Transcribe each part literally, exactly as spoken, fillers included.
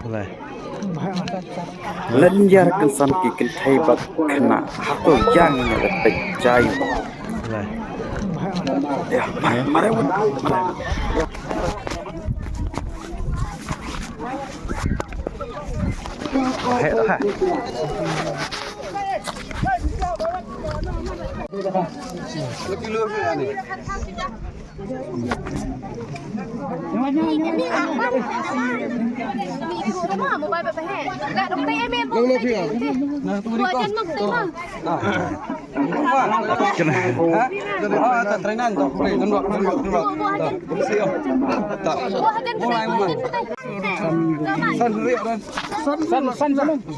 Lai. Lynjar kynsan ki kynthei bad khynnah, hato ïa ngi la peit jai. Lai. Ïa, mare, mare, mare. Hai, hai.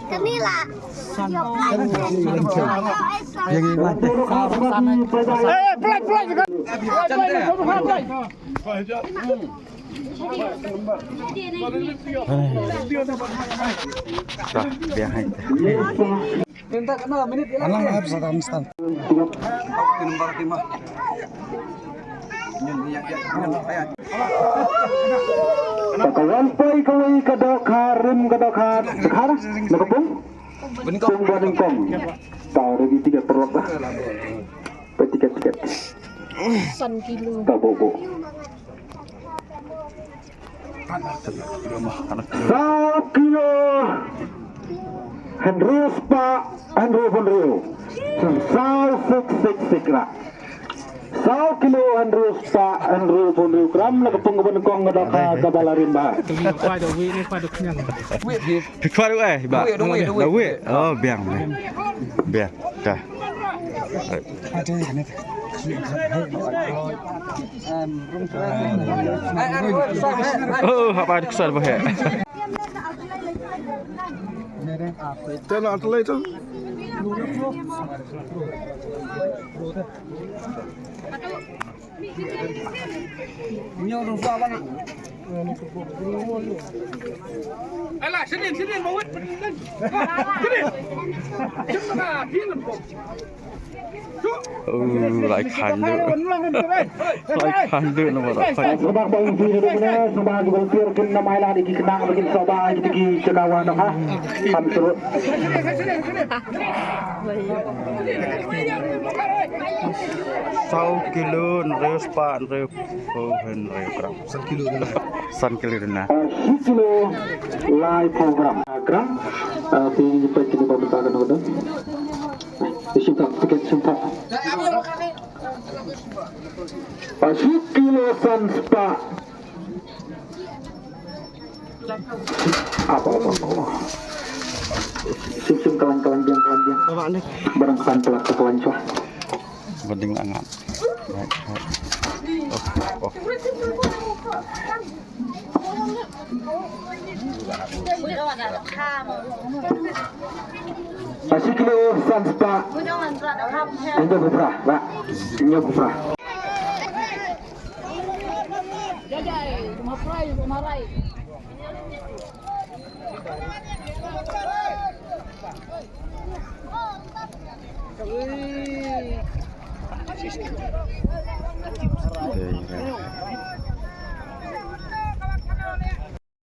Kami lah. Alang, eh, satan, satan. Ka wan poi kawei ka dohkha, rim ka dohkha, dohkha na ka pung. Pung ba nyngkong. Tau da ki tiket paralok ba. Poi tiket, tiket. San kilo. Tau bo bo. Saw kilo hynriew spah hynriew phew hynriew. Saw sik sik sik ra. Saw kilo hynriew spah hynriew phew hynriew gram la ka pung kaba nyngkong ka dohkha kaba la rim ba. Phi kwah ruh eh, bah. Ruh eh. Oh, biang, biang. Biang. Dah. Oh, apa ada kesan bah. Tengok tu lah itu. Alah, sini, sini, bawa. Sini. Sini. Oh, lai khan duh. Lai khan duh namar lai khan. Sngewbha ba ïa ki volunteer kin namar ïa ki khynnah ba kin sngewbha ïa ki jaka wan ha. Kham shuh. Saw kilo hynriew spah hynriew phew hynriew gram. San kilo hynriew. San kilo hynriew. Shi kilo lai phew gram. Gram. Ah, phi peit kine ba mynta ka nongdon. Shim thap, tiket shim thap. Shi kilo san spah. Apa, apa, apa. Shim, shim, kalang, kalang, biang, kalang, biang. Barang san pelak, kalang, shuwa. Ba dang la ngat. Right, right. Oh, oh. Shi kilo san spah hynñiew phew phra, ba. Hynñiew phew phra.